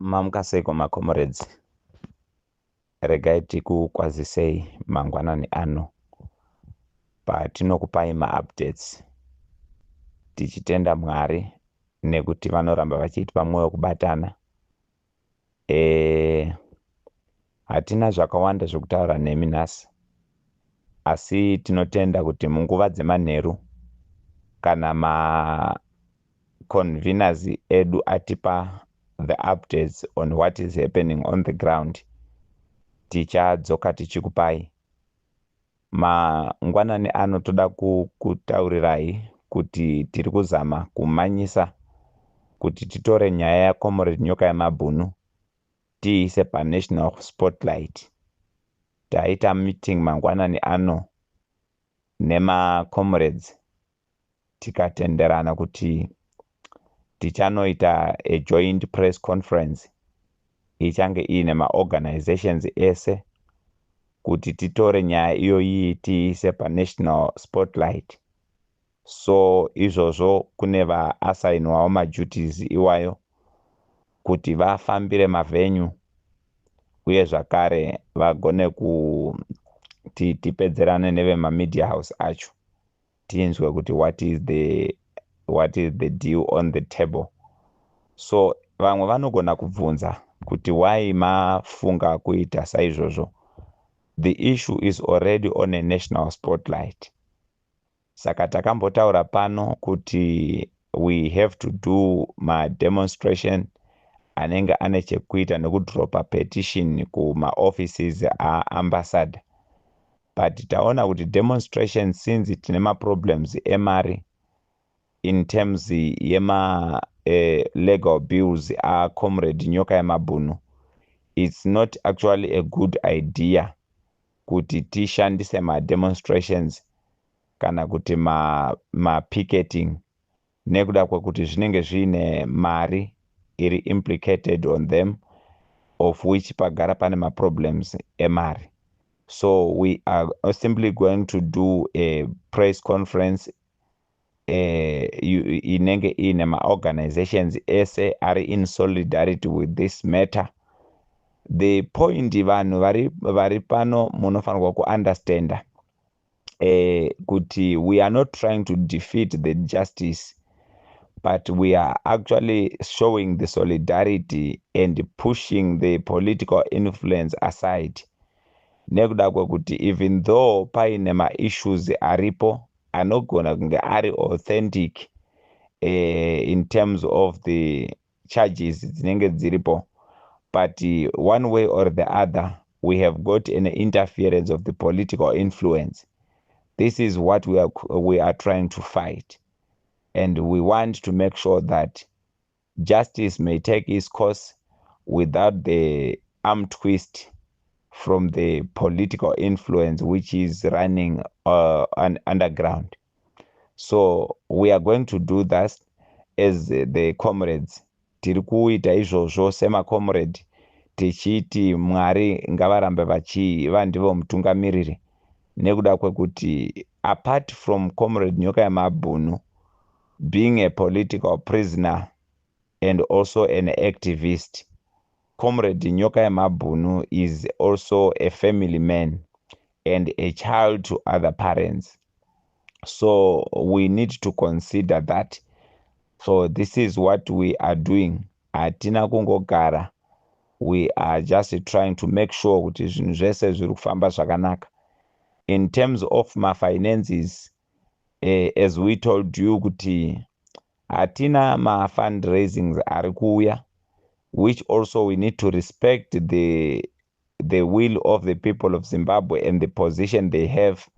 Mamuka seiko macomrades? Regai tikukwazisei mangwanani ano patinokupai maupdates, tichitenda Mwari nekuti vanoramba vachiitipa mwoyo kubatana. Hatina zvakawanda zvekutaura nemi nhasi, asi tinotenda kuti munguva dzemanheru kana maconveners edu atipa the updates on what is happening on the ground, tichadzoka tichikupai. Mangwanani ano toda kukutaurirai kuti tiri kuzama kumanyisa kuti titore nyaya yaComrade Nyoka Yemabhunu tiise panational spotlight. Taita meeting mangwanani ano nemacomrades, tikatenderana kuti tichanoita a joint press conference ichange iine maorganizations ese kuti titore nyaya iyoyi tiise panational spotlight. So izvozvo kune vaasainwawo maduties iwayo kuti vafambire mavenue uye zvakare vagone kuti tipedzerane nevemamedia house acho, tinzwe kuti what is the deal on the table. So vamwe vanogona kubvunza kuti why mafunga kuita saizvozvo. The issue is already on a national spotlight. Saka takambotaura pano kuti we have to do mademonstration anenge ane chekuita nekudropa petition kumaoffices aambassador, but taona kuti demonstration, since tine maproblems emari in terms yema legal bills acomrade Nyoka Yemabhunu, it's not actually a good idea kuti tishandise mademonstrations kana kuti mapicketing nekuda kwekuti zvinenge zviine mari iri implicated on them, of which pagara pane maproblems emari. So we are simply going to do a press conference inenge iine maorganizations ese ari in solidarity with this matter. The point vanhu vari pano munofanirwa kuunderstanda kuti we are not trying to defeat the justice, but we are actually showing the solidarity and pushing the political influence aside, nekuda kwekuti even though paine maissues aripo anogona kunge ari authentic in terms of the charges dzinenge dziripo, but one way or the other we have got an interference of the political influence. This is what we are trying to fight, and we want to make sure that justice may take its course without the arm twist from the political influence which is running underground. So we are going to do that as the comrades. Tiri kuita izvozvo semacomrade, tichiti Mwari ngavarambe vachiva ndivo mutungamiriri, nekuda kwekuti apart from Comrade Nyoka Yemabhunu being a political prisoner and also an activist, Comrade Nyoka Yemabhunu is also a family man and a child to other parents. So we need to consider that. So this is what we are doing. Hatina kungogara, we are just trying to make sure kuti zvinhu zvese zviri kufamba zvakanaka. In terms of mafinances, as we told you kuti hatina mafundraisings ari kuuya, which also we need to respect the will of the people of Zimbabwe and the position they have,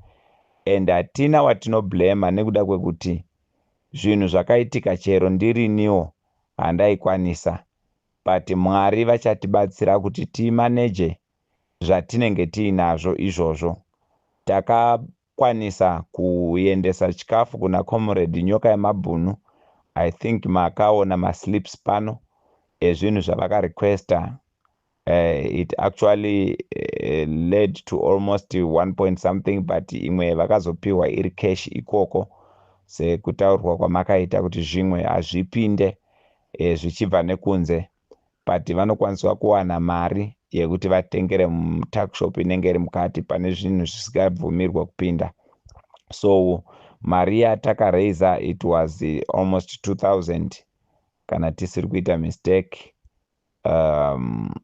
and hatina watinoblema nekuda kwekuti zvinhu zvakaitika chero ndiriniwo handaikwanisa, but Mwari vachatibatsira kuti timaneje zvatinenge tiinazvo izvozvo. Takakwanisa kuendesa chikafu kuna Comrade Nyoka Yemabhunu. I think makaona maslips pano ezvinhu zvavakarequesta. It actually led to almost one point something, but imwe vakazopiwa iri cash ikoko, sekutaurwa kwamakaita kuti zvimwe hazvipinde zvichibva nekunze. But vanokwaniswa kuwana mari yekuti vatengere mutuckshop inenge iri mukati pane zvinhu zvisingabvumirwe kupinda. So mari yatakareisa, it was almost 2000, kana tisiri kuita mistake.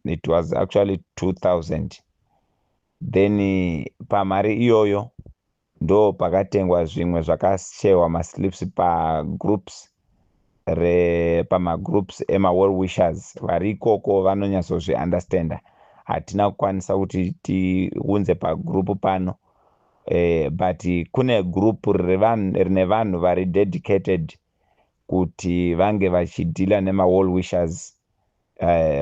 It was actually 2000. Then pamari iyoyo ndo pakatengwa zvimwe zvakashewa maslips pagroups, pamagroups emawell wishers vari ikoko vanonyatsozviunderstanda. Hatina kukwanisa kuti tiunze pagroup pano, but kune group rine vanhu vari dedicated kuti vange vachidhila nemawell wishers,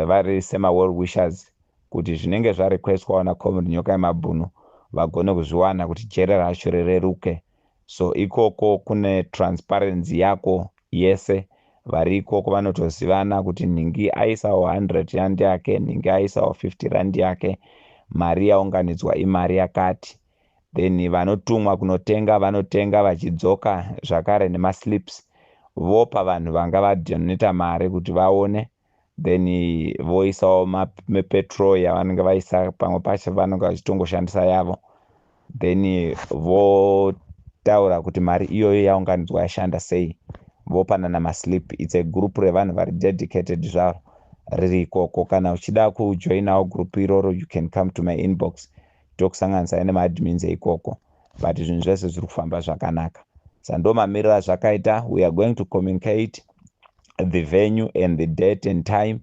vari semawell wishers, kuti zvinenge zvarequestwawo nacomrade Nyoka Yemabhunu vagone kuzviwana kuti jere racho rireruke. So ikoko kune transparency yako yese. Vari ikoko vanotozivana kuti nhingi aisawo 100 rand yake, nhingi aisawo 50 rand yake, mari yaunganidzwa imari yakati. Then vanotumwa kunotenga vanotenga, vachidzoka zvakare nemaslips, vopa vanhu vanga vadonata mari kuti vaone. Then voisawo mapetrol yavanenge vaisa, pamwe pacho vanenge vachitongoshandisa yavo. Then votaura kuti mari iyoyo yaunganidzwa yashanda sei, vopanana maslip. It's a group revanhu vari dedicated zvaro riri ikoko. Kana uchida kujoinawo group iroro, you can come to my inbox, tokusanganisai nemaadmins eikoko. But zvinhu zvese zviri kufamba zvakanaka. Saka ndo mamiriro azvakaita. We are going to communicate the venue and the date and time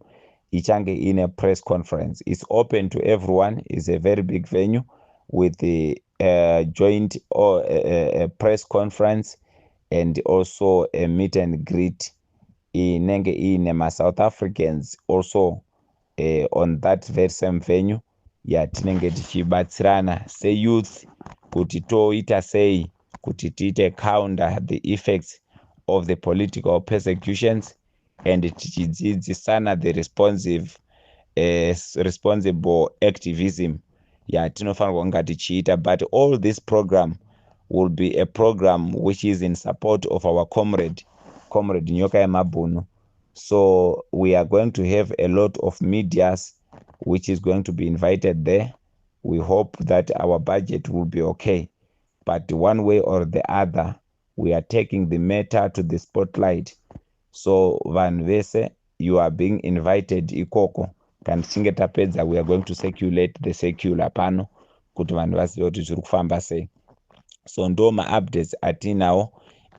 ichange ine press conference. It's open to everyone. Is a very big venue with the joint or press conference and also a meet and greet inenge iine maSouth Africans also on that very same venue yatinenge tichibatsirana seyouth kuti toita sei kuti tiite counter the effects of the political persecutions and tichidzidzisana the responsible activism yatinofanirwa kunga tichiita. But all this program will be a program which is in support of our comrade, Comrade Nyoka Yemabhunu. So we are going to have a lot of medias which is going to be invited there. We hope that our budget will be okay, but one way or the other, we are taking the matter to the spotlight. So vanhu vese, you are being invited ikoko. Kana tichinge tapedza, we are going to circulate the circular pano kuti vanhu vazive kuti zviri kufamba sei. So ndo maupdates atiinawo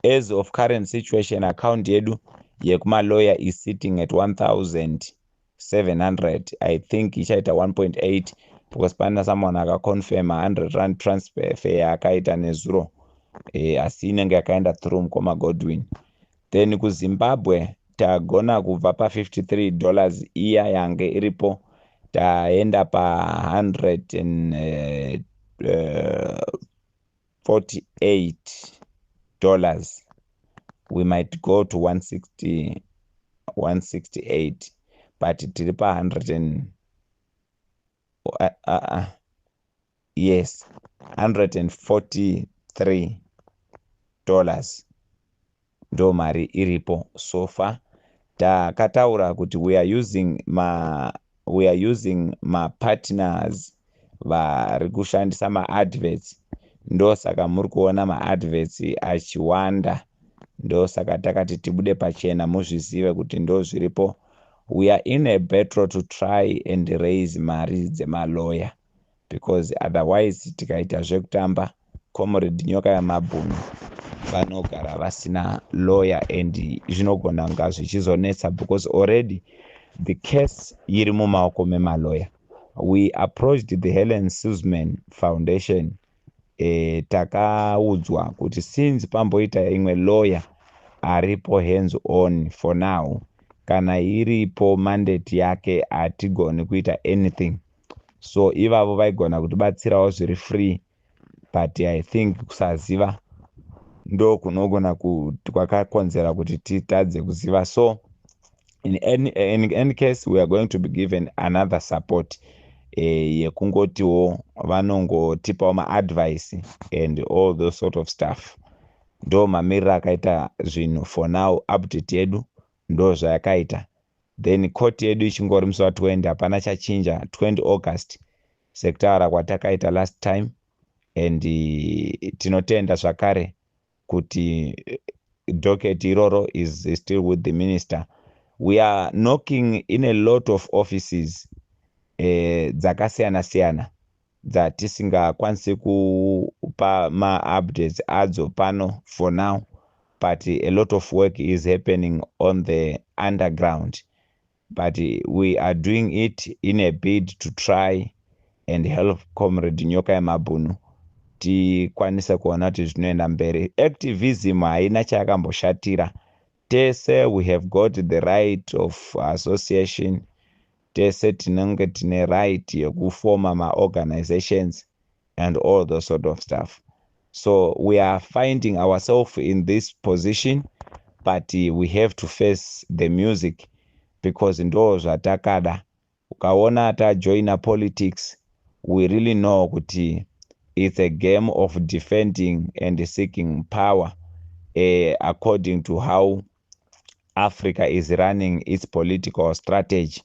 as of current situation. Account yedu yekumaloya is sitting at 1700. I think ichaita 1.8 because pana someone akaconfirma 100 rand transfer yaakaita nezuro, asi inenge yakaenda through mukoma Godwin. Then kuZimbabwe tagona kubva pa$53 iya yange iripo, taenda pa$148. We might go to 160, 168, but tiri pa100 and yes, $143 ndo mari iripo so far. Takataura kuti we are using mapartners vari kushandisa maadverts. Ndosaka muri kuona maadverts achiwanda. Ndosaka takati tibude pachena muzvizive kuti ndo zviripo. We are in a battle to try and raise mari dzemaloya because otherwise tikaita zvekutamba, Comrade Nyoka Yamabhunu vanogara vasina lawyer and zvinogona kunga zvichizonetsa because already the case iri mumaoko memaloya. We approached the Helen Suzman Foundation. Takaudzwa kuti since pamboita imwe lawyer aripo hands on for now, kana iripo mandate yake, hatigoni kuita anything. So ivavo vaigona kutibatsirawo zviri free, but I think kusaziva ndo kunogona kwakakonzera kuti titadze kuziva. So in any case, we are going to be given another support yekungotiwo vanongotipawo maadvice and all those sort of stuff. Ndo mamiriro akaita zvinhu for now. Update yedu ndo zvayakaita. Then court yedu ichingori musi wa20, hapana chachinja, 20 August sekutaura kwatakaita last time. And tinotenda zvakare kuti docket iroro is still with the minister. We are knocking in a lot of offices dzakasiyana siyana dzatisingakwanisi kupa maupdates adzo pano for now, but a lot of work is happening on the underground. But we are doing it in a bid to try and help Comrade Nyoka Yemabhunu, tikwanise kuona kuti zvinoenda mberi. Activism haina chayakamboshatira. Tese we have got the right of association, tese tinenge tine right yekufoma maorganizations and all those sort of stuff. So we are finding ourselves in this position, but we have to face the music because ndo zvatakada. Ukaona tajoina politics, we really know kuti it's a game of defending and seeking power according to how Africa is running its political strategy.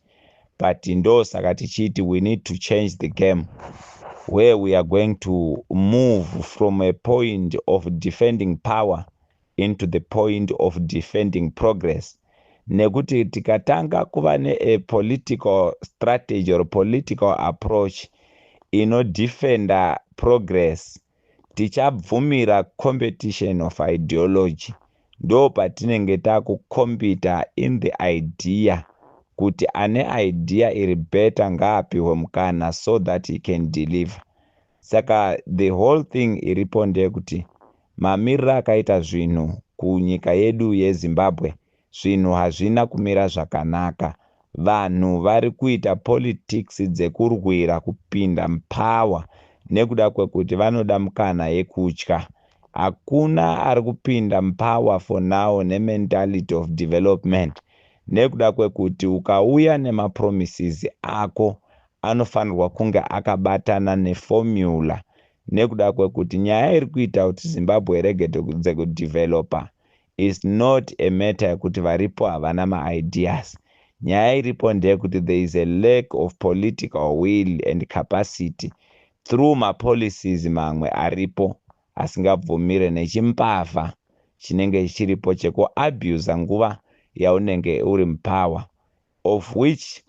But ndo saka tichiti we need to change the game, where we are going to move from a point of defending power into the point of defending progress, nekuti tikatanga kuva neapolitical strategy or political approach inodefenda progress, tichabvumira competition of ideology. Ndo patinenge takucompeta in the idea, kuti ane idea iri better ngaapihwe mukana so that he can deliver. Saka the whole thing iripo ndeyekuti mamiriro akaita zvinhu kunyika yedu yeZimbabwe, zvinhu hazvina kumira zvakanaka. Vanhu vari kuita politics dzekurwira kupinda mupower nekuda kwekuti vanoda mukana yekutya. Hakuna ari kupinda mupower for now nementality of development, nekuda kwekuti ukauya nemapromises ako anofanirwa kunge akabatana neformula, nekuda kwekuti nyaya iri kuita kuti Zimbabwe iregedze kudevelopa is not a matter yekuti varipo havana maideas. Nyaya iripo ndeyekuti there is a lack of political will and capacity through mapolicies mamwe aripo asingabvumire, nechimbavha chinenge chiripo chekuabusa nguva yaunenge uri mupower, of which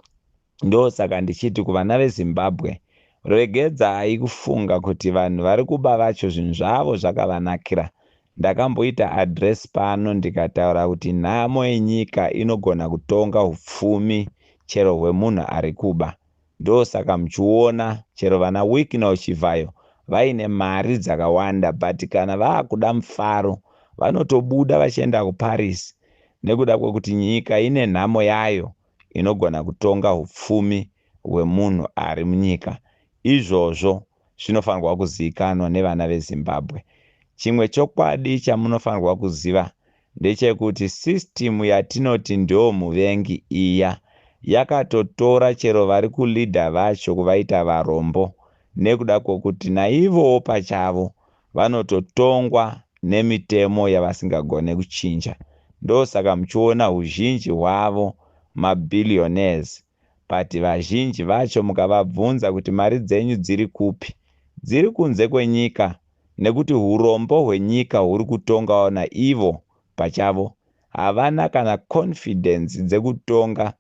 ndosaka ndichiti kuvana veZimbabwe, regedzai kufunga kuti vanhu vari kuba vacho zvinhu zvavo zvakavanakira. Ndakamboita address pano ndikataura kuti nhamo yenyika inogona kutonga upfumi chero hwemunhu ari kuba. Ndosaka muchiona chero vana Wicknell Chivayo vaine mari dzakawanda, but kana vaakuda mufaro vanotobuda vachienda kuParis, nekuda kwekuti nyika ine nhamo yayo inogona kutonga upfumi hwemunhu ari munyika. Izvozvo zvinofanirwa kuzivikanwa nevana veZimbabwe. Chimwe chokwadi chamunofanirwa kuziva ndechekuti system yatinoti ndo muvengi iya yakatotora chero vari kuleada vacho kuvaita varombo, nekuda kwokuti naivowo pachavo vanototongwa nemitemo yavasingagone kuchinja. Ndosaka muchiona uzhinji hwavo mabillionaires, but vazhinji vacho mukavabvunza kuti mari dzenyu dziri kupi, dziri kunze kwenyika, nekuti urombo hwenyika huri kutongawo naivo pachavo. Havana kana confidence dzekutonga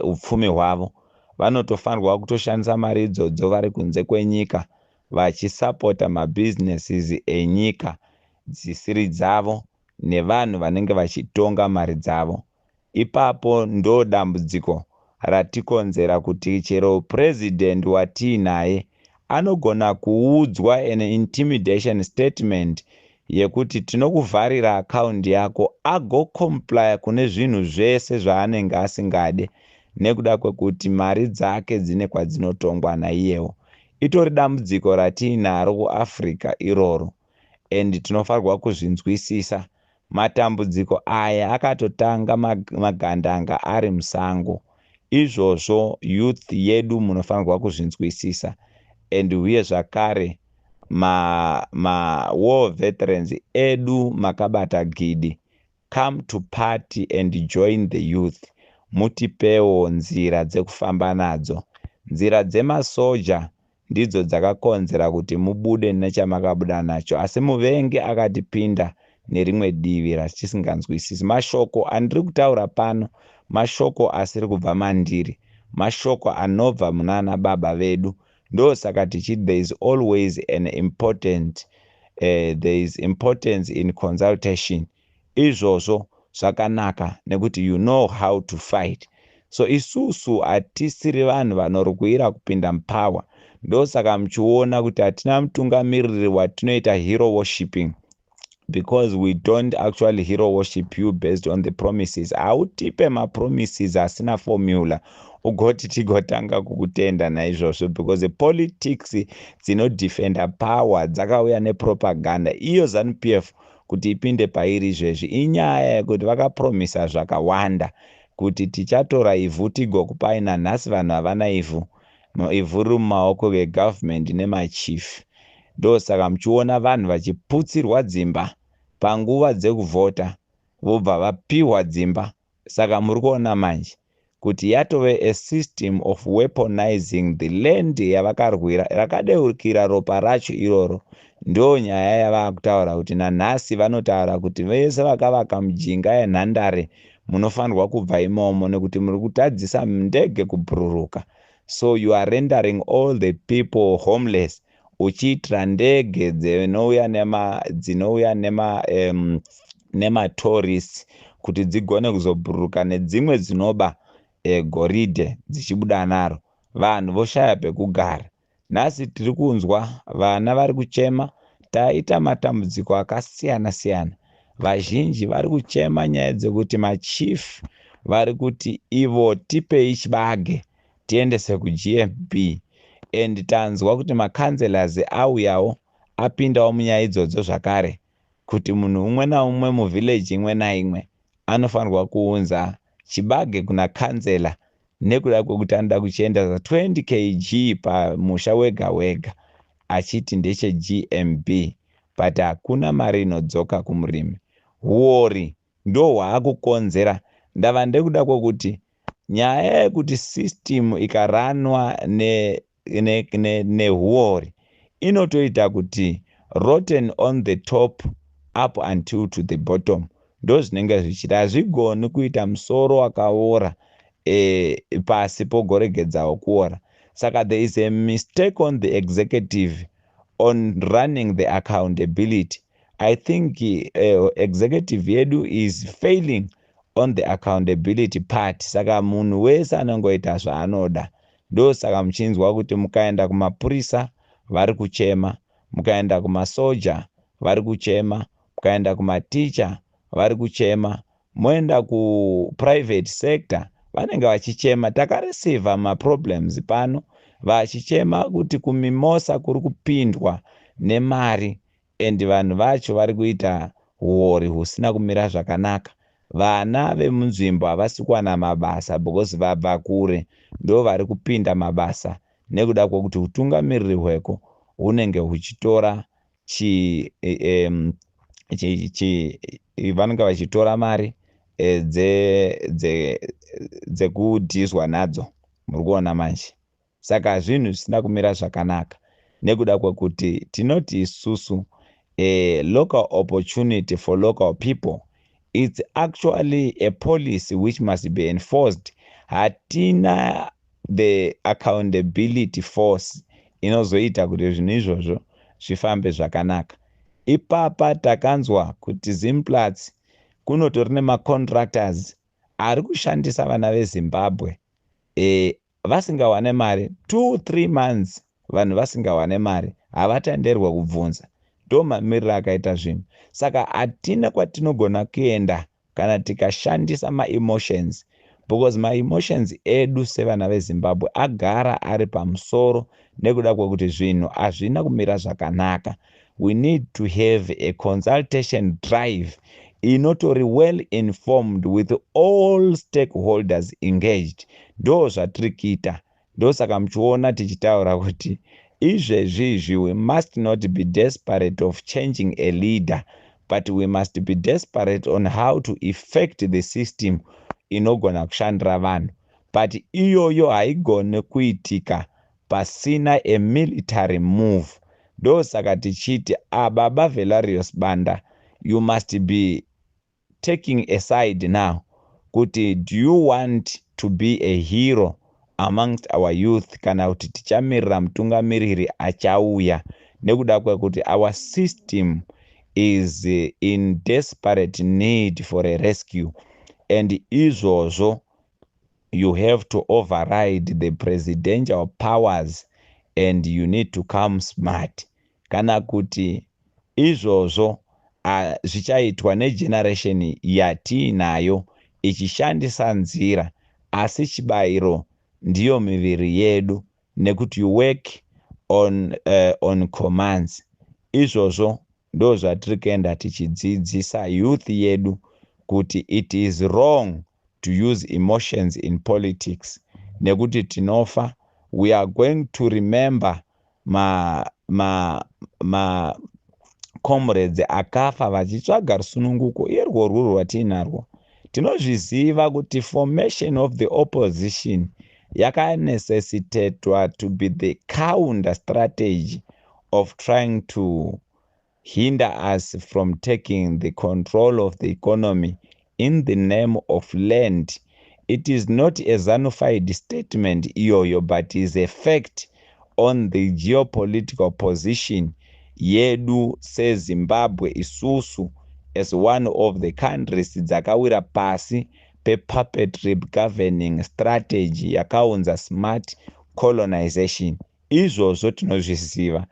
upfumi hwavo. Vanotofanirwa kutoshandisa mari idzodzo vari kunze kwenyika vachisapota mabusinesses enyika dzisiri dzavo nevanhu vanenge vachitonga mari dzavo. Ipapo ndo dambudziko ratikonzera kuti chero purezidendi watiinaye anogona kuudzwa an intimidation statement yekuti tinokuvharira akaundi yako, agocomplya kune zvinhu zvese zvaanenge asingade, nekuda kwekuti mari dzake dzine kwadzinotongwa naiyewo. Itori dambudziko ratiinaro kuAfrica iroro, and tinofanirwa kuzvinzwisisa. Matambudziko aya akatotanga magandanga ari musango. Izvozvo youth yedu munofanirwa kuzvinzwisisa. And uye zvakare mawar ma veterans edu makabata gidi, come to party and join the youth. Mutipewo nzira dzekufamba nadzo. Nzira dzemasoja ndidzo dzakakonzera kuti mubude nechamakabuda nacho, asi muvengi akatipinda nerimwe divi ratisinganzwisisi. Mashoko andiri kutaura pano mashoko asiri kubva mandiri, mashoko anobva munana Baba vedu. Ndosaka tichiti there is always an important there is importance in consultation. Izvozvo zvakanaka nekuti you know how to fight. So isusu hatisiri vanhu vanorwira kupinda mupower. Ndosaka muchiona kuti hatina mutungamiriri watinoita hero worshipping, because we don't actually hero worship you based on the promises. Hautipe mapromises asina formula ugoti tigotanga kukutenda naizvozvo, because politics dzinodefenda power dzakauya nepropaganda. Iyo ZANU PF kuti ipinde pairi izvezvi inyaya yekuti vakapromisa zvakawanda, kuti tichatora ivhu tigokupai. Nanhasi vanhu havana ivhu, ivhu riri mumaoko egovernment nemachief. Ndosaka muchiona vanhu vachiputsirwa dzimba panguva dzekuvhota, vobva vapiwa dzimba. Saka muri kuona manje kuti yatove a system of weaponizing the land yavakarwira, rakadeukira ropa racho iroro. Ndo nyaya yavakutaura kuti nanhasi vanotaura kuti vese vakavaka mujinga yenhandare munofanirwa kubva imomo, nekuti muri kutadzisa ndege kubhururuka. So you are rendering all the people homeless, uchiitira ndege dzinouya nema dzinouya nema nematourists kuti dzigone kuzobhururuka, nedzimwe dzinoba goridhe dzichibuda naro. Vanhu voshaya pekugara. Nhasi tiri kunzwa vana vari kuchema. Taita matambudziko akasiyana siyana. Vazhinji vari kuchema nyaya dzekuti machief vari kuti ivo tipei chibage tiendese kuGMB, and tanzwa kuti macouncillors auyawo, apindawo munyaya idzodzo zvakare, kuti munhu umwe naumwe muvillage imwe naimwe anofanirwa kuunza chibage kuna councillor, nekuda kwekuti anoda kuchienda 20 kg pamusha wega wega, achiti ndecheGMB, but hakuna mari inodzoka kumurimi. Huori ndo hwaakukonzera ndava, ndekuda kwekuti nyaya yekuti system ikaranwa nehuori ne inotoita kuti rotten on the top up until to the bottom. Ndo zvinenge zvichida. Hazvigoni kuita musoro wakaora pasi pogoregedzawo kuora. Saka there is a mistake on the executive on running the accountability. I think executive yedu is failing on the accountability part. Saka munhu wese anongoita zvaanoda. Ndosaka muchinzwa kuti mukaenda kumapurisa vari kuchema, mukaenda kumasoja vari kuchema, mukaenda kumaticha vari kuchema, moenda kuprivate sector vanenge vachichema. Takareceiva maproblems pano vachichema kuti kuMimosa kuri kupindwa nemari, and vanhu vacho vari kuita huori husina kumira zvakanaka. Vana vemunzvimbo havasi kuwana mabasa because vabva kure ndo vari kupinda mabasa, nekuda kwekuti utungamiriri hweko hunenge huchitora chi, chi, chi, vanenge vachitora mari dzekudhizwa nadzo. Muri kuona manje? Saka zvinhu zvisina kumira zvakanaka, nekuda kwekuti tinoti isusu a local opportunity for local people, it's actually a policy which must be enforced. Hatina the accountability force inozoita kuti zvinhu izvozvo zvifambe zvakanaka. Ipapa takanzwa kuti Zimplats kunotori nemacontractors ari kushandisa vana veZimbabwe vasingawane mari. 2, 3 months vanhu vasingawane mari, havatenderwe kubvunza. Ndo mamiriro akaita zvinhu. Saka hatina kwatinogona kuenda kana tikashandisa maemotions, because maemotions edu sevana veZimbabwe agara ari pamusoro, nekuda kwekuti zvinhu hazvina kumira zvakanaka. We need to have a consultation drive inotori well informed with all stakeholders engaged. Ndo zvatiri kuita. Ndosaka muchiona tichitaura kuti izvezvi izvi we must not be desperate of changing a leader, but we must be desperate on how to effect the system. Inogona kushandira vanhu, but iyoyo haigoni kuitika pasina a military move. Ndosaka tichiti, ababa Velarius Banda, you must be taking a side now kuti do you want to be a hero amongst our youth, kana kuti tichamirira mutungamiriri achauya, nekuda kwekuti our system is in desperate need for a rescue. And izvozvo you have to override the presidential powers and you need to come smart, kana kuti izvozvo zvichaitwa negeneration yatiinayo ichishandisa nzira, asi chibayiro ndiyo miviri yedu, nekuti you work on commands. Izvozvo ndo zvatiri kuenda tichidzidzisa youth yedu kuti it is wrong to use emotions in politics, nekuti tinofa. We are going to remember ma comrades akafa vachitsvaga rusununguko irworwo rwatiinarwo. Tinozviziva kuti formation of the opposition yakanecessitatwa to be the counter strategy of trying to hinder us from taking the control of the economy in the name of land. It is not a zanufied statement iyoyo, but is a fact on the geopolitical position yedu seZimbabwe isusu as one of the countries dzakawira pasi pepuppetry governing strategy yakaunza smart colonization. Izvozvo tinozviziva.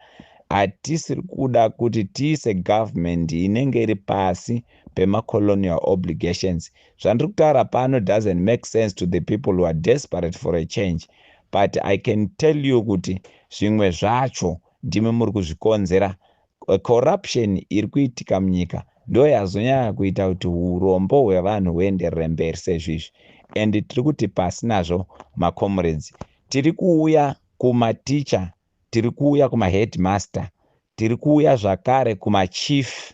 Hatisiri kuda kuti tiise government inenge iri pasi pemacolonial obligations. Zvandiri kutaura pano doesn't make sense to the people who are desperate for a change, but I can tell you kuti zvimwe zvacho ndimi muri kuzvikonzera. Corruption iri kuitika munyika ndo yazonyanya kuita kuti urombo hwevanhu huenderere mberi sezvizvi, and tiri kuti pasi nazvo, macomrades. Tiri kuuya kumaticha, tiri kuuya kumaheadmaster, tiri kuuya zvakare kumachief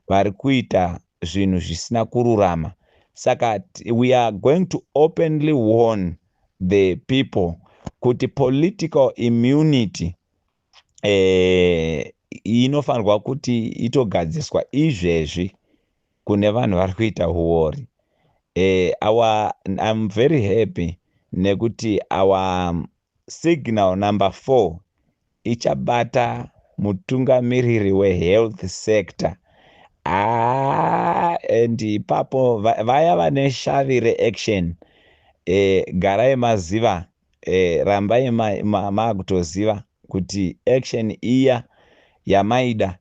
vari kuita zvinhu zvisina kururama. Saka we are going to openly warn the people kuti political immunity inofanirwa kuti itogadziswa izvezvi kune vanhu vari kuita uori. I'm very happy nekuti our signal number 4 ichabata mutungamiriri wehealth sector. Ah, and ipapo vaya vane shavi reaction, garai maziva, rambai makutoziva kuti action iya yamaida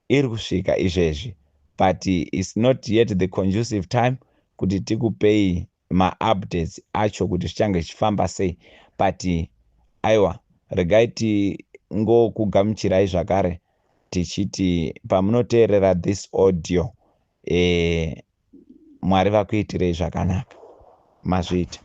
iri kusvika izvezvi, but it's not yet the conducive time kuti tikupei maupdates acho kuti zvichange zvichifamba sei. But aiwa, regai tingokugamuchirai zvakare tichiti pamunoteerera this audio, Mwari vakuitirei zvakanaka. Mazviita.